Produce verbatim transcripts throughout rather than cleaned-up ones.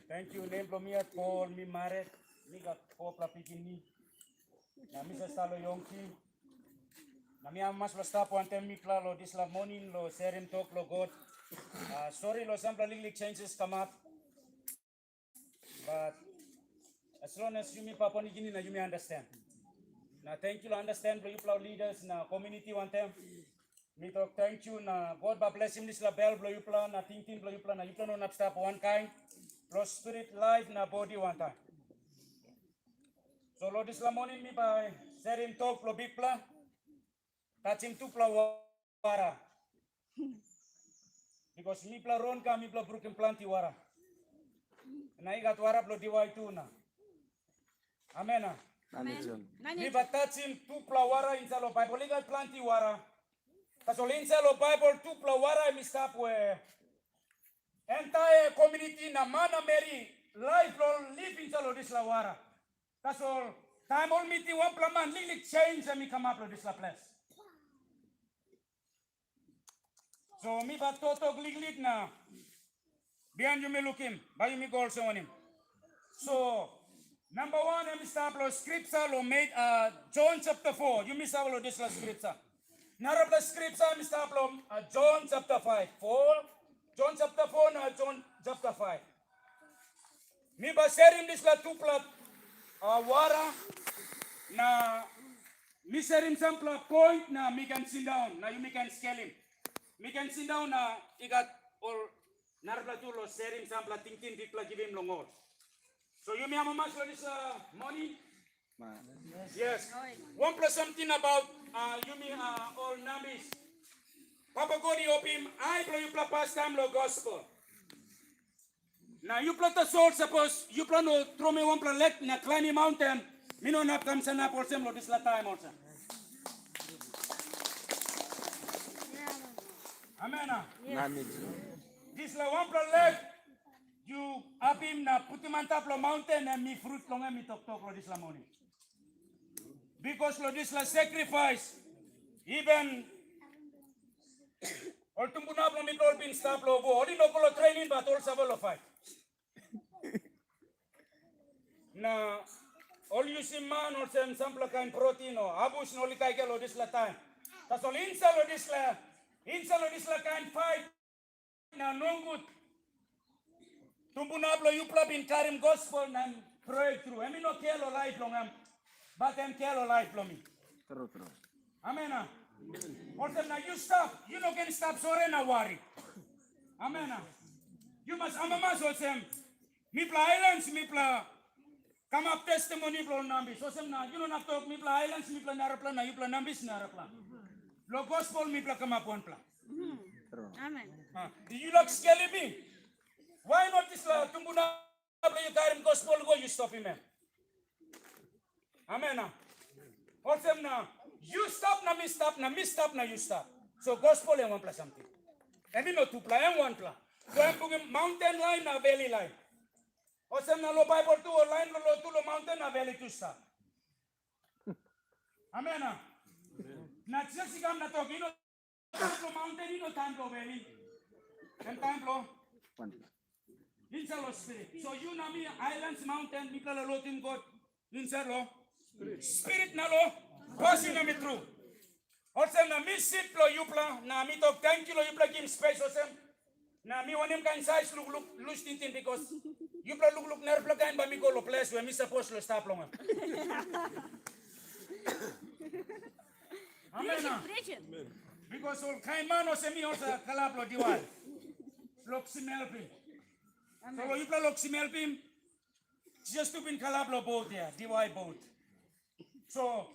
Thank you. Nem bilong mi yet Paul, mi marit, mi gat fopela pikinini. Na mi sa stap long Yongki. Na mi amamas long stap wantaim mipela long dispela moning long serim tok long God. Uh, sori long sampela liklik changes kamap. But as long as yumi papa pikinini na yumi understand. Na thank you long understand bilong yupela leaders na community wantaim. Mi tok thank you na God ba blesim dispela bel bilong yupela na tingting bilong yupela na yupela no nap stap wankain. Long spirit life na bodi wantaim. So long dispela moning mi bai serim tok bilong Bikpela. Tasim tupela wara. Bikos mipela ron kam mipela brukim planti wara. Na i gat wara bilong diwai tu na. Amen. Mi bai tasim tupela wara insait long Baibel. I gat planti wara. Tasol insait long Baibel tupela wara em i stap we entire community na man na meri laip long lip insait long dispela wara. Tasol taim ol miting wanpela man liklik change em i kamap long dispela ples. So mi bai toktok liklik na bihain yumi lukim, bai yumi go olsem wanem. So namba wan em i stap long skripsa long Jon chapter four. Yumi save long dispela skripsa. Narapela skripsa em i stap long Jon chapter five. Four, Jon chapter four na Jon chapter five. Mi bai serim dispela tupela wara na mi serim sampela point na mi ken sindaun na yumi ken skelim. Mi ken sindaun na i gat ol narapela tu long serim sampela tingting Bikpela givim long ol. So yumi amamas long dispela moning. Yes. Wanpela samting about uh, yumi uh, ol nambis. Papa God i opim ai bilong yupela pastaim long gospel. Na yupela tasol sapos yupela no tromoi wanpela lek na klaimim maunten, mi no inap kam sanap olsem long dispela taim olsem. Amen. Dispela wanpela lek yu apim na putim antap long maunten em mi frut long em mi toktok long dispela moning. Bikos long dispela sakrifais, even ol tumbuna bilong mipela ol bin stap long wok, ol i no go long trening, bat ol save long fait. Na ol yusim man olsem sampela kain protein o abus na ol i kaikai long dispela taim. Tasol insait long dispela, insait long dispela kain fait, na nogut. Tumbuna bilong yupela bin karim gospel na em break tru. Em i no kea long laip long em, bat em kea long laip long mi. Tru, tru. Amen. Olsem na yu stap, yu no ken stap sore na wari. Amen. Yu mas amamas olsem, mipela ailan, mipela kamap testimoni bilong nambis. Olsem na yu no inap tok mipela ailan, mipela narapela na yupela nambis narapela. Long gospel mipela kamap wanpela. Amen. Yu laik skelim mi? Wai not dispela tumbuna bilong yu karim gospel go yu stopim em? Amen. Olsem na yu stap na mi stap na mi stap na yu stap. So gospel em wanpela samting. Em i no tupela, em wanpela. So em bungim maunten lain na veli lain. Olsem na long Baibel tu ol lain long lotu long maunten na veli tu stap. Amen. Na Jisas i kam na tok, i no taim long maunten, i no taim long veli. Em taim long insait long spirit. So yu na mi, ailan, maunten, mipela lotim God insait long spirit na long pasin em i tru. Olsem na mi sit long yupela, na mi tok tenkyu long yupela givim spes olsem. Na mi wanem kain sais lukluk lus tingting, bikos yupela lukluk narapela kain bai mi go long ples we mi sapos long stap long em. Amen. Bikos ol kain man olsem mi olsem kalap long diwai. Long kisim helpim. So long yupela long kisim helpim. Jisas tu bin kalap long bot ya, diwai bot. So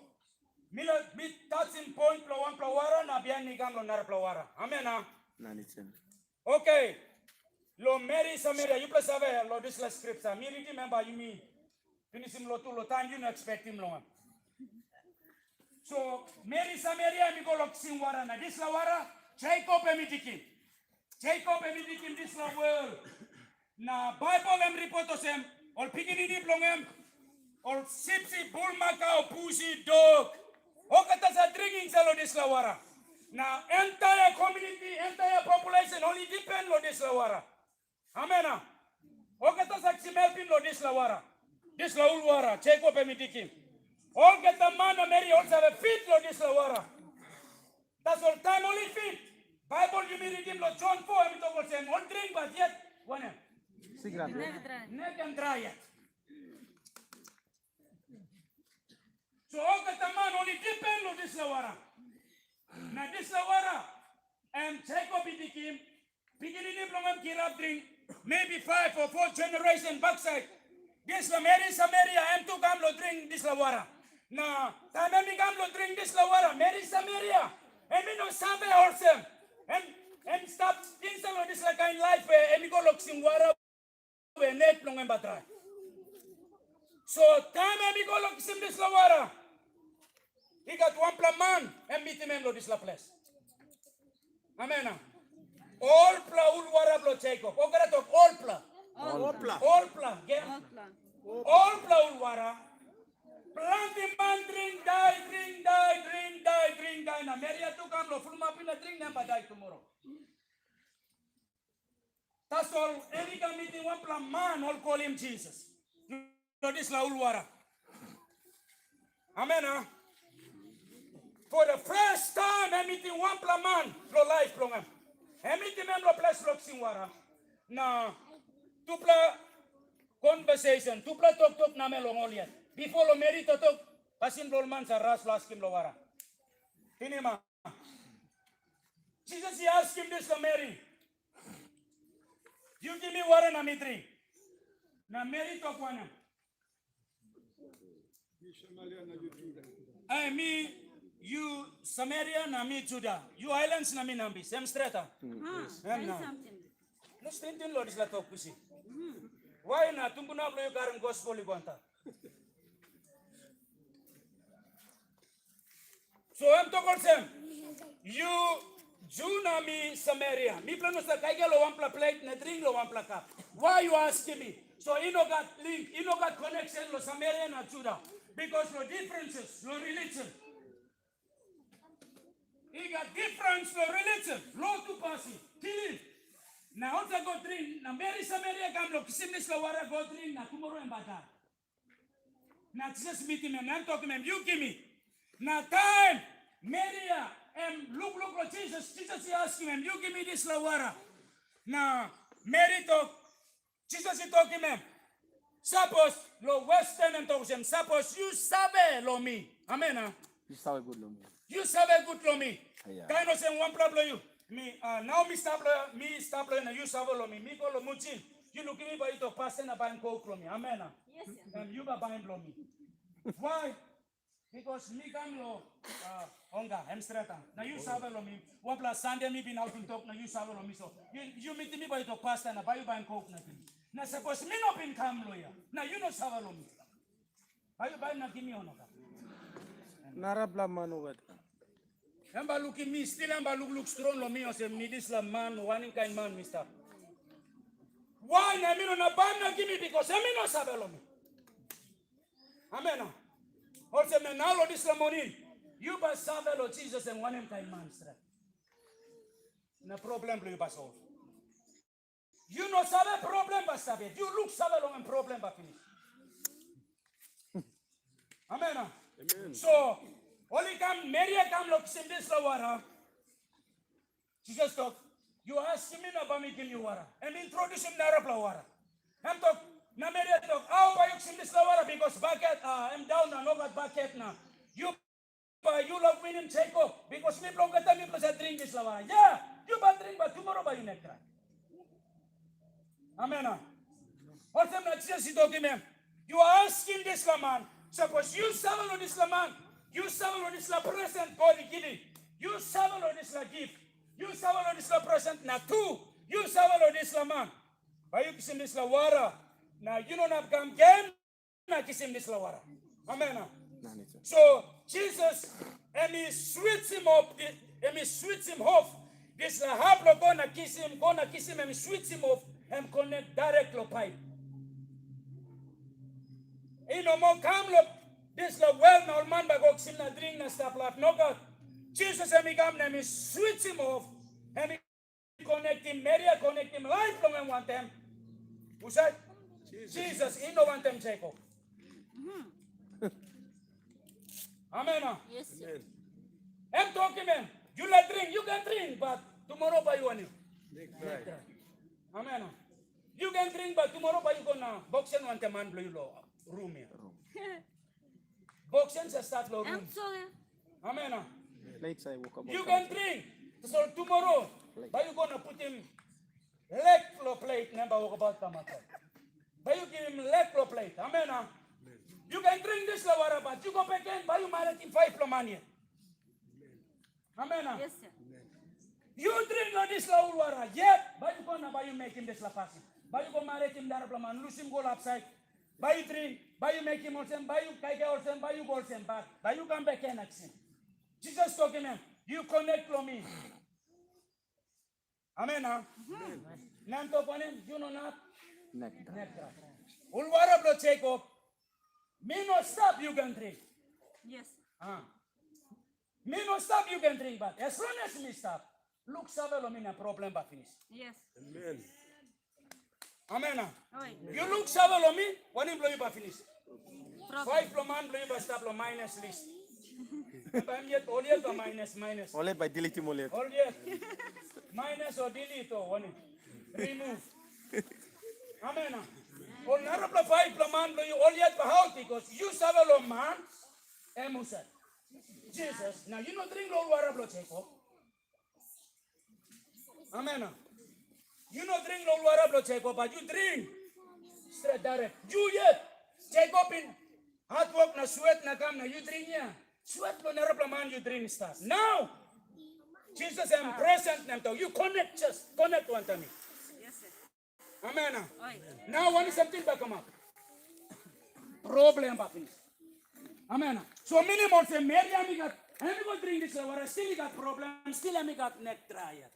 mi la mi tasim point long wanpela wara na bihain mi kam long narapela wara. Amen a? Oke. Long meri Samaria, yupela save long dispela skripsa. Mi ritim em bai yumi pinisim lotu long taim yu no ekspektim long em. So meri Samaria em i go long kisim wara, na dispela wara Jekop em i dikim. Jekop em i dikim dispela wel. Na Baibel em ripot olsem, ol pikinini bilong em, ol sipsip, bulmakau, pusi, dok, olgeta sa dring insait long dispela wara. Na entire community, entire population, ol i dipen long dispela wara. Amen a? Olgeta taksim helpim long dispela wara. Dispela ul wara, Jekop em i dikim. Olgeta man na meri ol save fit long dispela wara. Tasol taim ol i fit, Baibel yumi ritim long Jon foa, em i tok olsem, ol dring bat yet, wanem? Sigaret. Nek drai. Nek em drai yet. So olgeta man ol i dipen long dispela wara. Na dispela wara, em Jekop i dikim, pikinini bilong em kirap dring, maybe five or four generation baksait. Dispela meri Samaria, em tu kam long dring dispela wara. Na taim em i kam long dring dispela wara, meri Samaria, em i no save olsem. Em, em stap insait long dispela kain laip we em i go long kisim wara we nek bilong em bai drai. So taim em i go long kisim dispela wara, i gat wanpela man em mitim em long dispela ples. Amen. A? Olpela ul wara bilong Jekop. Olgeta tok olpela. Olpela. Olpela. Gen. Olpela. Olpela ul wara. Planti man dring dai, dring dai, dring dai, dring dai. Na meri ya tu kam long fulumapim na dring na em bai dai tumora. Tasol em i kam mitim wanpela man ol kolim Jisas. Long dispela ul wara. Amen, a? For the first time, em mitim wanpela man long laip bilong em. Em mitim em long ples bilong kisim wara. Na tupela conversation, tupela toktok namel long ol yet. Bipo long meri toktok, pasin bilong ol man sa ras long askim long wara. Tinima. Jisas i askim dispela meri, "Yu givim mi wara na mi dring." Na meri tok wanem? Ai, mi, yu Samaria na mi Juda. Yu islands na mi nambis. Em stret, a? Em na. Lus tingting long dispela tok, yu si. Wai na tumbuna bilong yu karim gospel i go antap? So em tok olsem, "Yu Ju na mi Samaria. Mipela no save kaikai long wanpela plet na dring long wanpela kap. Why yu askim mi?" So i no gat link, i no gat connection long Samaria na Juda. Because long differences, long religion. I gat difference long religion, lotu pasin, kilim. Na ol sa go dring, na meri Samaria kam long kisim dispela wara, go dring, na tumora em bai dai. Na Jisas mitim em, na em tokim em, "Yu givim." Na taim meri ya em lukluk long Jisas, Jisas i askim em, "Yu givim mi dispela wara." Na meri tok, Jisas i tokim em, "Sapos," long Western em tok olsem, "Sapos yu save long mi." Amen, a? Yu save gut long mi. Yu save gut long mi. Ya. Kain olsem wanpela bilong yu. Mi, a, nau mi stap long, mi stap long, na yu save long mi. Mi go long Mujin. Yu lukim mi bai yu tok pasten na baim kok long mi. Amen, a? Yes, sir. Em yu bai baim long mi. Why? Because mi kam long, a, onga, em stret, a. Na yu save long mi. Wanpela Sande mi bin autim tok, na yu save long mi. So yu, yu mitim mi bai yu tok pasten na bai yu baim kok na givim. Na sapos mi no bin kam long ya, na yu no save long mi. Bai yu baim na givim mi o nogat? Narapela man i wet. Em bai lukim mi, stil em bai lukluk strong long mi olsem, mi dispela man, wanem kain man mi stap. Why na mi no na baim na givim mi, because em i no save long mi. Amen, a? Olsem na nau long dispela moning, yu bai save long Jisas em wanem kain man stret. Na problem bilong yu bai solve. Yu no save, problem bai save. Yu luksave long em, problem bai pinis. Amen, a? Amen. So, ol i kam, meri ya kam long kisim dispela wara. Jisas tok, "Yu askim mi na bai mi givim yu wara." Em introdusim narapela wara. Em tok, na meri ya tok, "Au bai yu kisim dispela wara, bikos baket, a, em daun na no gat baket na. Yu bai yu laik winim Jekop, bikos mipela olgeta mipela sa dring dispela wara." Ya, yu bai dring, bat tumora bai yu nek drai. Amen, a? Olsem na Jisas i tokim em, "Yu askim dispela man, sapos yu save long dispela man, yu save long dispela presen God i givim, yu save long dispela gift, yu save long dispela presen, na tu, yu save long dispela man, bai yu kisim dispela wara, na yu no inap kam gen na kisim dispela wara." Amen, a? So, Jisas, em i switchim op, em i switchim off dispela hap long go na kisim, go na kisim, em i switchim off, em konek direct long paip. I no moa kam long dispela wel na ol man bai go kisim na dring na stap laip. Nogat. Jisas em i kam na em i switchim off, em i konektim, meri ya konektim laip bilong em wantaim. Husat? Jisas i no wantaim Jekop. Amen. Yes, sir. Em tokim em, "Yu laik dring, yu ken dring, but tumora bai yu wanem?" Amen. "Yu ken dring, but tumora bai yu go na boksen wantaim man bilong yu lo rum ya." Boksen sa stat lo rum. Amen. Late sa i wokabaut. "Yu ken dring, tasol tumora bai yu go na putim lek lo plet na bai wokabaut kamap." Bai yu givim lek lo plet. Amen. "Yu ken dring dispela wara, but yu go bek gen, bai yu maretim faipela man yet." Amen. Yes, sir. "Yu dring lo dispela ol wara, yet bai yu go na bai yu mekim dispela pasin. Bai yu go maretim narapela man, lusim gol hapsait. Bai yu dring, bai yu mekim olsem, bai yu kaikai olsem, bai yu go olsem, bat bai yu kam bek gen na kisim." Jisas tokim em, "Yu konek lo mi." Amen. Na em tok wanem? "Yu no inap nek drai. Ol wara bilong Jekop, mi no stap yu ken dring. Yes. Mi no stap yu ken dring, bat as long as mi stap, luksave long mi na problem bai pinis." Yes. Amen. Oi. "Yu luksave long mi, wanem bilong yu bai pinis? Problem. Faipela man bilong yu bai stap long minus list." Em bai em yet, ol yet bai minus, minus. Ol yet bai deletim ol yet. Ol yet. Minus o delete o wanem? Remove. Amen. Ol narapela faipela man bilong yu, ol yet bai haut, because yu save long man, em husat? Jisas. Na yu no dring long ol wara bilong Jekop. Amen. Yu no dring long wara bilong Jekop, bat yu dring stret direct. Yu yet, Jekop bin hatwok na swet na kam na yu dring ya. Swet bilong narapela man yu dring i stap. Nau, Jisas em present na em tok, "Yu konek, just konek wantaim mi." Amen. Nau wanem samting bai kamap? Problem bai pinis. Amen. So minim olsem, Meri em i gat, em i go dring dispela wara, stil i gat problem, stil em i gat nek drai yet.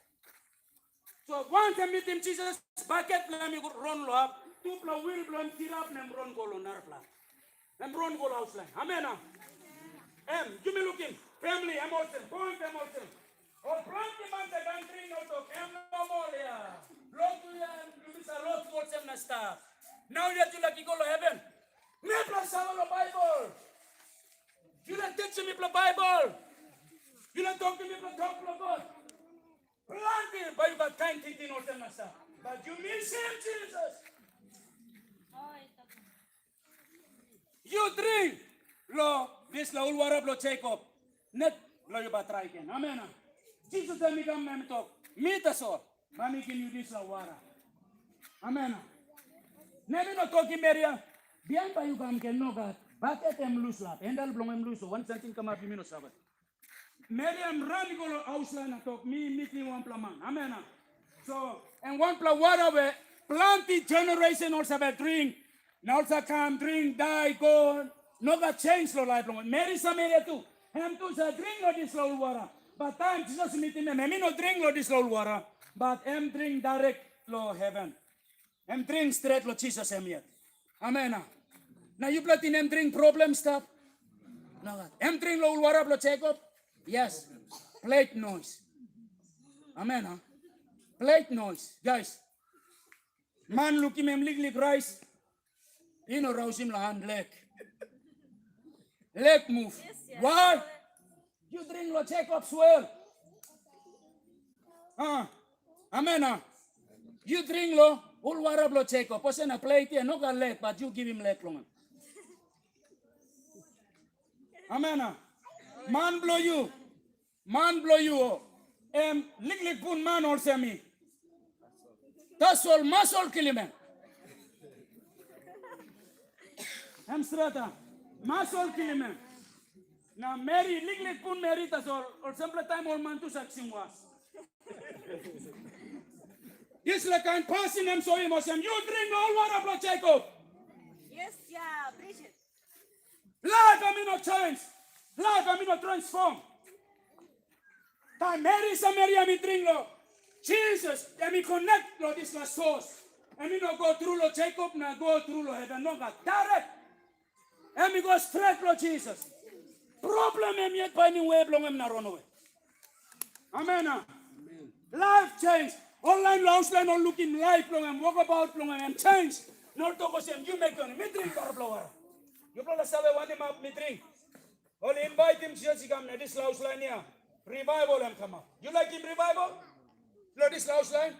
So wantaim mitim Jisas, baket bilong em i go ron lo hap, tupela wil bilong em kirap na em ron go lo narapela. Em ron go lo haus lain. Amen. Em, yumi lukim, family em olsem, point em olsem. Ol planti man sa kam dring na tok, "Em no moa ya. Lotu ya, em yu sa lotu olsem na stap." Nau yet yu laik i go long heven? Mipela save long Baibel. Yu laik tisim mipela Baibel. Yu laik tokim mipela tok bilong God. Planti bai yu gat kain tingting olsem na stap. Bat yu misim Jisas. Yu dring lo dispela ol wara bilong Jekop, net lo yu bai trai gen. Amen. Jisas em i kam na em i tok, "Mi tasol bai mi givim yu dispela wara." Amen. Na em i no tokim Meri, "Bihain bai yu kam gen." Nogat. Baket em lus lap, hendel bilong em lus, o wan samting kamap, yumi no save. Meri em ran i go long haus lain na tok, "Mi mitim wanpela man." Amen. So, em wanpela wara we planti generation ol save dring, na ol sa kam dring, dai, go, no gat change long laip bilong ol. Meri Samaria tu, em tu sa dring long dispela ol wara. Bat taim Jisas mitim em, em i no dring long dispela ol wara, bat em dring direct long heven. Em dring stret long Jisas em yet. Amen. Na yupela ting em dring problem stap? Nogat. Em dring long ol wara bilong Jekop? Yes. Plet nois. Amen. Plet nois. Guys, man lukim em liklik rais, i no rausim long han, lek. Lek move. Why? Yu dring long Jekop swel. Ah, amen. Ah. Yu dring long ol wara bilong Jekop. Olsem na plet ya no gat lek, bat yu givim lek long em. Amen. Ah. Man bilong yu, man bilong yu, em liklik pun man olsem mi. Tasol mas ol kilim em. Em stret, a? Mas ol kilim em. Na meri, liklik pun meri tasol, olsem pela taim ol man tu sa kisim was. Dispela kain pasin em soim olsem, yu dring ol wara bilong Jekop. Yes, ya, Bridget. Laip em i no change. Laip em i no transform. Taim meri Samaria em i dring lo Jisas, em i connect lo dispela source. Em i no go tru lo Jekop na go tru lo heven, nogat. Direct. Em i go stret lo Jisas. Problem em yet painim we bilong em na ranawe. Amen. Ah. Laip change. Ol lain lo haus lain ol lukim laip bilong em, wokabaut bilong em, em change. no tok olsem, "Yu mek wanem, mi dring narapela wara." Yupela save wanem hap mi dring? Ol invaitim sios i kam na dispela haus lain ya. Revival em kamap. Yu laikim revival? Lo dispela haus lain?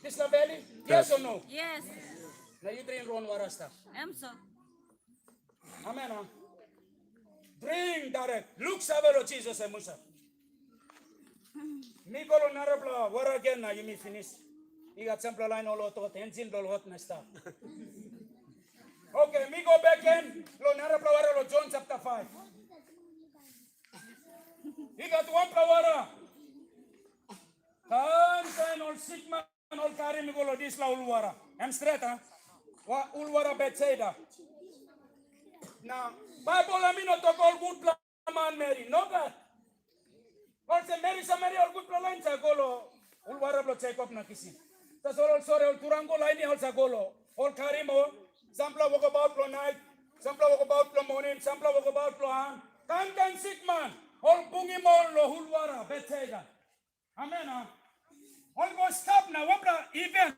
Dispela valley? Yes or no? Yes. Na yu dring ron wara stap. Em so. Amen, a? Dring direct. Luk save lo Jisas em husat. Mi go lo narapela wara gen na yumi finis. I gat sampela lain ol hot hot, enjin bilong hot na stap. Oke, mi go bek gen lo narapela wara lo Jon chapter five. I gat wanpela wara. Kain kain ol sikman ol karim i go lo dispela ulwara. Em stret, a? Wa ulwara Betsaida. Na Baibel em i no tok ol gutpela manmeri, nogat. Olsem meri Samaria ol gutpela lain sa go lo ulwara bilong Jekop na kisim. Tasol ol sori ol turangu lain ya ol sa go lo ol karim ol, sampela wokabaut lo nait, sampela wokabaut lo moning, sampela wokabaut lo han, kain kain sikman, ol bungim ol lo ulwara Betsaida. Amen, a? Ol go stap na wanpela event,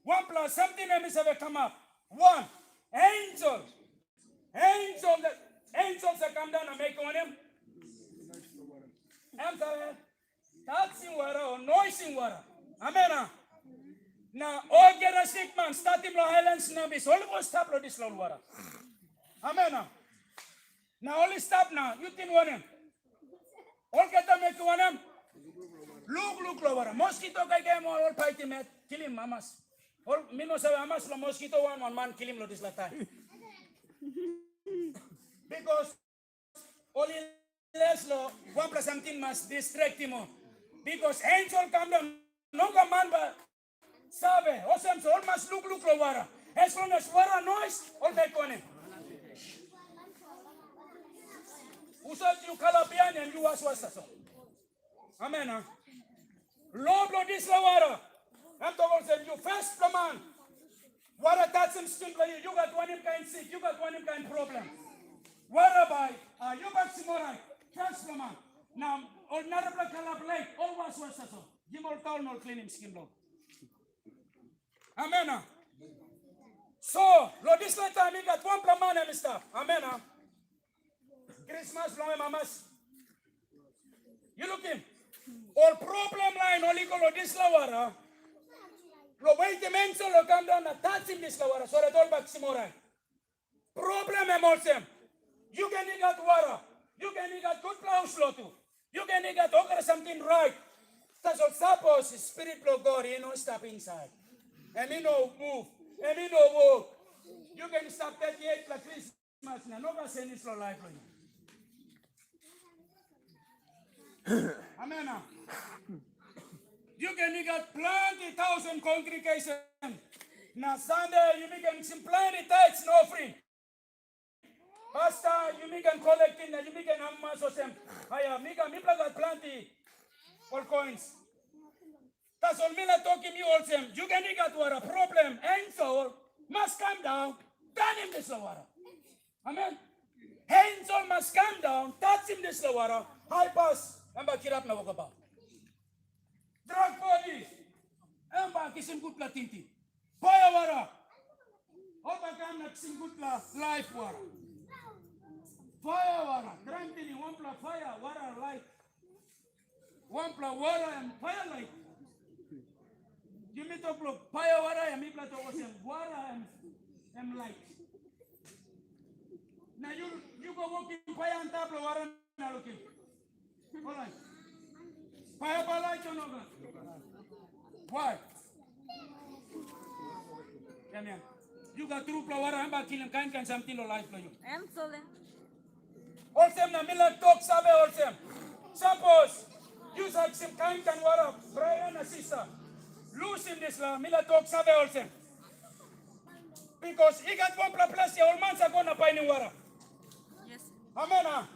wanpela samting em i save kamap. Wan, ensel, ensel, ensel sa kam daun na mekim wanem? Em save tasim wara o noisim wara. Amen, a? Na olgeta sikman, statim long Highlands na Nabis, ol i go stap long dispela wara. Amen, a? Na ol i stap na, yu ting wanem? Olgeta mekim wanem? Lukluk long wara. Moskito kaikai em ol, ol paitim het, kilim hamas. Ol, mi no save hamas long moskito wan wan man kilim long dispela taim. Bikos ol i les long wanpela samting mas distrektim ol. Bikos ensel kam daun, nogat man bai save, olsem so ol mas lukluk long wara. As long as wara nois, ol mek wanem? Husat yu kalap bihain, em yu waswas tasol. Amen, a? Lo bilong dispela wara, em tok olsem, yu fespela man, wara tasim skin bilong yu, yu gat wanem kain sik, yu gat wanem kain problem. Wara bai, a, yu bai kisim orait, fespela man. Na ol narapela kalap lek, ol waswas tasol. Gim ol taul na ol klinim skin bilong. Amen, a? So, lo dispela taim i gat wanpela man em i stap. Amen, a? Krismas bilong em hamas. Yu lukim, ol problem lain ol i go lo dispela wara, lo wetim ensel lo kam daun na tasim dispela wara, so dat ol bai kisim orait. Problem em olsem, yu ken i gat wara, yu ken i gat gutpela haus lotu, yu ken i gat olgeta samting rait. Tasol sapos Spirit bilong God i no stap insait, em i no move, em i no wok, yu ken stap thirty eight pela Krismas na no gat senis long laip bilong yu. Amen, a? Yu ken i gat planti tausen congregation. Na Sande yumi ken kisim planti tithes na offering. Pasta, yumi ken collectim na yumi ken amamas olsem, aia, mi gat, mipela gat planti ol coins. Tasol mi laik tokim yu olsem, yu ken i gat wara problem, ensel mas kam daun, tanim dispela wara. Amen. Ensel mas kam daun, tasim dispela wara, haipas, em bai kirap na wokabaut. Drak bodi, em bai kisim gutpela tingting. Paia wara, ol bai kam na kisim gutpela laip wara. Paia wara, dram tingting, wanpela paia wara laip. Wanpela wara em paia lait. Yumi tok long paia wara, em mipela tok olsem, wara em, em lait. Na yu, yu go wokim paia antap long wara na lukim. Orait. Paia bai lait o nogat? Wai? Em ya. Yu gat trupela wara, em bai kilim kain kain samting long laip bilong yu. Em so le. Olsem na mi laik tok save olsem, sapos yu save kisim kain kain wara, brata na sista, lusim dispela, mi laik tok save olsem. Bikos i gat wanpela ples ya ol man sa go na painim wara. Yes. Amen, a?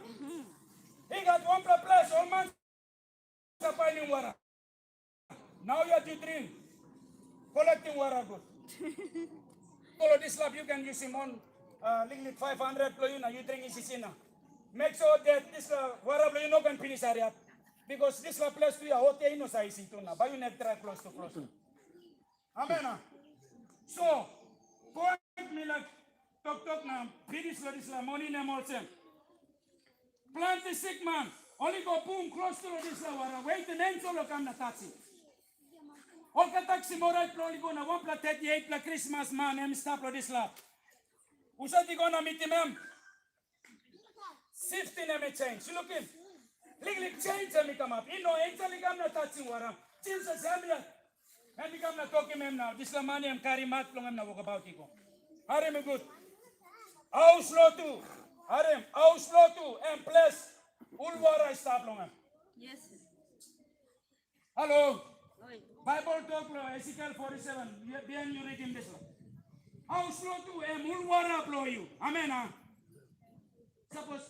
I gat wanpela ples ol man sa painim wara. Nau yet yu dring, kolektim wara gut. Go long dispela hap yu ken yusim on, uh, liklik five hundred bilong yu na yu dring isi sin na. Make sure that dispela wara bilong yu no ken pinis hariap. Bikos dispela ples tu ya hot ya i no sa isi tu na. Bai yu nek drai klostu klostu. Amen, a? So, point toktok na pinis long dispela moning em olsem. Planti sikman, ol i go bung klostu long dispela wara, wetim ensel i kam na tasim. Olgeta taksi morait bilong ol i go na wanpela thirty eight pela krismas man em i stap long dispela. Husat i go na mitim em? Siftin em i change. Lukim. Liklik change em i kamap. I no ensel i kam na tasim wara. Jisas em ya. Em i kam na tokim em nau. Dispela man em karim mak bilong em na wokabaut i go. Harim i gut. Haus lotu. Harim. Haus lotu. Em ples. Ulwara i stap long em. Yes. Halo. Oi. Baibel tok long Ezekiel forty seven. Bihain yu ritim dispela. Haus lotu em ulwara bilong yu. Amen, a? Sapos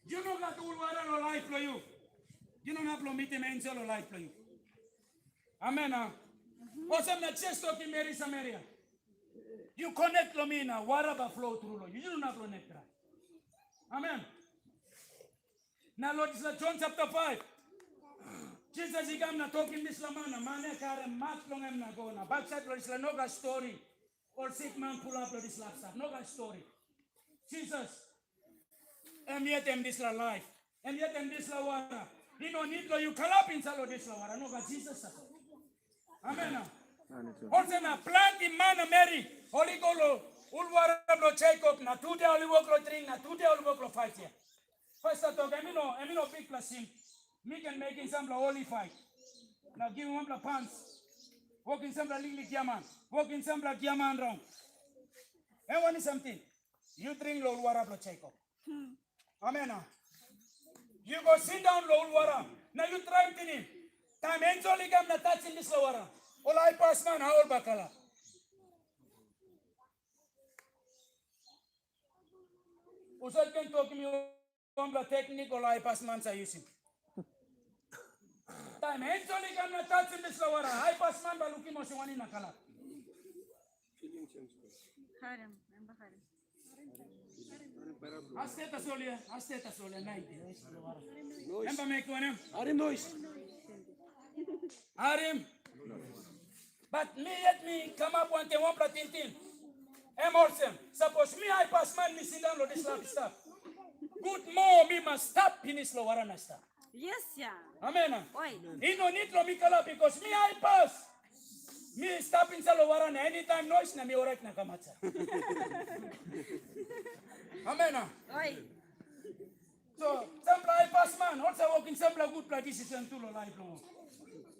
yu no gat ulwara long laip bilong yu, yu no inap long mitim ensel long laip bilong yu. Amen, a? Olsem na Jisas tokim meri Samaria, yu konek long mi na wara bai flow tru long yu. Yu no inap long nek drai. Amen. Na long dispela Jon chapter five, Jisas i kam na tokim dispela man, na man ya karim mak long em na go. Na baksait long dispela no gat stori. Ol sikman pulap long dispela hap stap. No gat stori. Jisas, em yet em dispela laip. Em yet em dispela wara. I no nid long yu kalap insait long dispela wara. No gat Jisas tasol. Amen. Olsem na planti man na meri, ol i go long ulwara bilong Jekop, na tude ol i wok long dring, na tude ol i wok long pait ya. Pasta tok, em i no, em i no bikpela sin. Mi ken mekim sampela holi pait. Na givim wanpela pans. Wokim sampela liklik giaman. Wokim sampela giaman rong. Em wanem samting? Yu dring long ulwara bilong Jekop. Amen, a? Yu go sindaun long ulwara, na yu traim tingim. Taim ensel i kam na tasim dispela wara, ol aipasman, a ol bakalap. Husat ken tokim yu wanpela teknik ol aipasman sa yusim? Taim ensel i kam na tasim dispela wara, aipasman bai lukim olsem wanem na kalap? Harim, em bai harim. Aste tasol ya, aste tasol ya, nait. Em bai mekim wanem? Harim nois. Harim. Bat mi yet mi kamap wantaim wanpela tingting. Em olsem, sapos mi aipasman mi sindaun long dispela hap i stap, gut moa mi mas stap pinis long wara na stap. Yes, ya. Amen. Oi. I no nid long mi kalap, bikos mi aipas. Mi stap insait long wara na anytime nois na mi orait na kamap sa. Amen. Oi. So, sampela aipasman, olsem wokim sampela gutpela decision tu long laip long ol.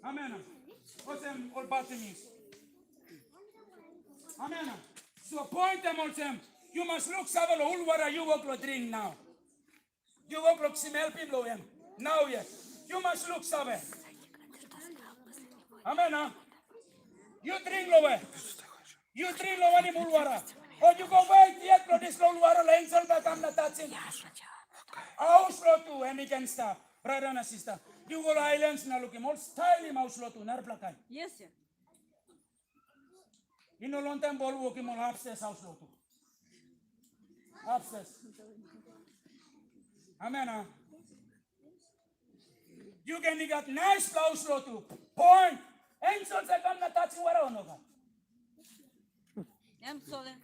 Amen. Olsem ol Bartimeus. Amen. So, point em olsem, yu mas luksave long hul wara yu wok long dring nau. Yu wok long kisim helpim long em. Nau yet. Yu mas luksave. Amen, a? Yu dring long we? Yu dring long wanem hul wara? O yu go wet yet long dispela hul wara, long ensel bai kam na tasim? Haus lotu em i ken stap. Brata na sista, yu go long ailan na lukim, ol stailim haus lotu narapela kain. Yes, sir. I no long taim ol wokim ol upstairs haus lotu. Upstairs. Amen, a? Yu ken i gat naispela haus lotu. Point. Ensel sa kam na tasim wara o nogat? Em sole.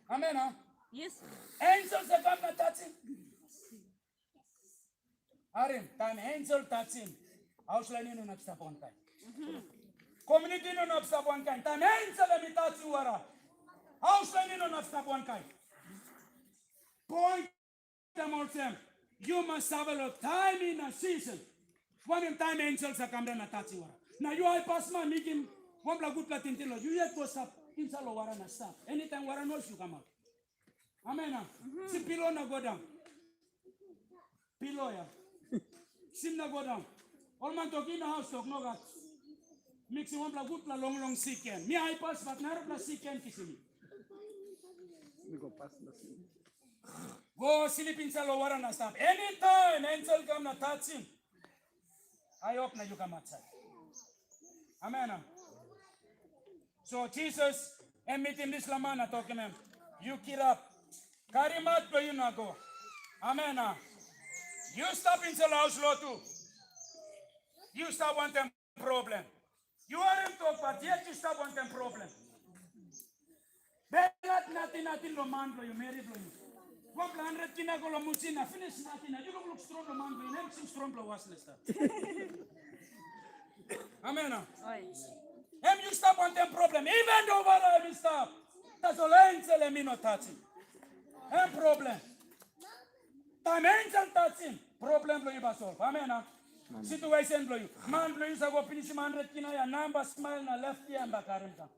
Amen, a? Yes. Ensel sa kam na tasim. Harim, taim ensel tasim, haus lain i no inap stap wankain. Komuniti i no inap stap wankain. Taim ensel em i tasim wara, haus lain i no inap stap wankain. Point em olsem, yu mas save long taim na season. Wanem taim ensel sa kam daun na tasim wara? Na yu aipasman, mekim wanpela gutpela tingting long yu, yet go stap insait long wara na stap. Anytime wara nois, yu kamap. Amen, a? Si pilo na go daun. Pilo ya. Sim na go daun. Ol man tok, i no haus tok, nogat. Miksim wanpela gutpela longlong siken. Mi aipas, bat narapela siken kisim mi. Mi go pas na sim. Go slip insait long wara na stap. Anytime ensel kam na tasim, aiop na yu kam ausait. Amen, a? So Jisas em mitim dispela man na tokim em, yu kirap, karim mat bilong yu na go. Amen, a? Yu stap insait long haus lotu. Yu stap wantaim problem. Yu harim tok, bat yet yu stap wantaim problem. Belhat Nating long man bilong yu, meri bilong yu. Wanpela handret kina go long musin na pinis nating, na yu lukluk strong long man bilong yu, na em kisim strong bilong was na stap. Amen. Em yu stap wantaim problem, even though wara em i stap, tasol ensel em i no tasim. Em problem. Taim ensel tasim, problem bilong yu bai solve. Amen. Situation bilong yu, man bilong yu sa go pinisim handret kina ya, namba smail na left ya em bai karim kam.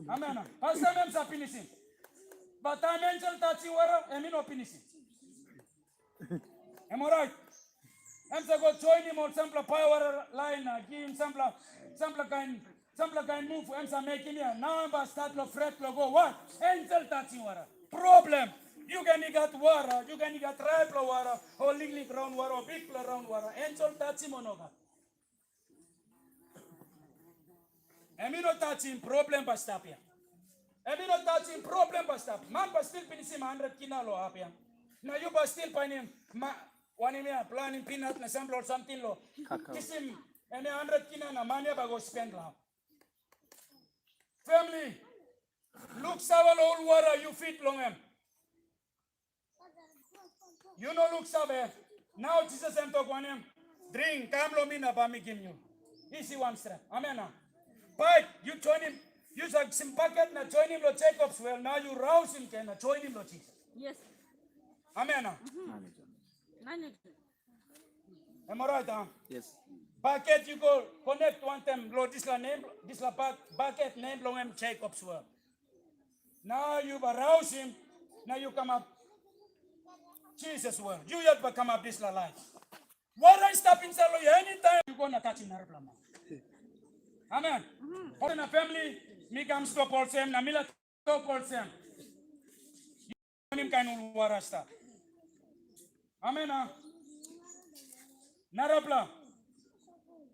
Amen. Pastaim em sa pinisim. Bat taim ensel tasim wara, em i no pinisim. Em orait. Em sa go joinim ol sampela paia lain na givim sampela sampela kain sampela kain move em sa mekim ya. Nau em bai stat long fret long go. Why? Ensel tasim wara. Problem. Yu ken i gat wara, yu ken i gat raipela wara, o liklik raun wara, o bikpela raun wara. Ensel tasim o nogat? Em i no tasim, problem bai stap ya. Em i no tasim, problem bai stap. Man bai stil pinisim handret kina lo hap ya. Na yu bai stil painim ma wanem ya, planim pinat na sampela ol samting lo. Kisim em ya handret kina na man ya bai go spend lo hap. Family, luksave lo ol wara yu fit long em. Yu no luksave. Nau Jisas em tok wanem? Dring, kam long mi na bai mi gim yu. Isi wan stret. Amen. Paip, yu joinim, yu sa kisim baket na joinim lo Jekop's well, na yu rausim gen na joinim lo Jisas. Yes. Amen. Em orait, a? Yes. Baket yu go konek wantaim lo dispela nem, dispela bak, baket nem bilong em Jekop's well. Na yu bai rausim, na yu kamap Jisas well. Yu yet bai kamap dispela laip. Wara i stap insait long yu, anytime yu go na tasim narapela man. Amen. Olsem na family, mi kam stop olsem, na mi laik tok olsem. Yu wanem kain ol wara stap. Amen, a? Narapela.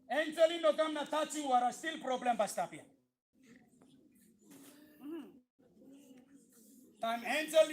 Ensel i no kam na tasim wara, stil problem bai stap ya. Taim ensel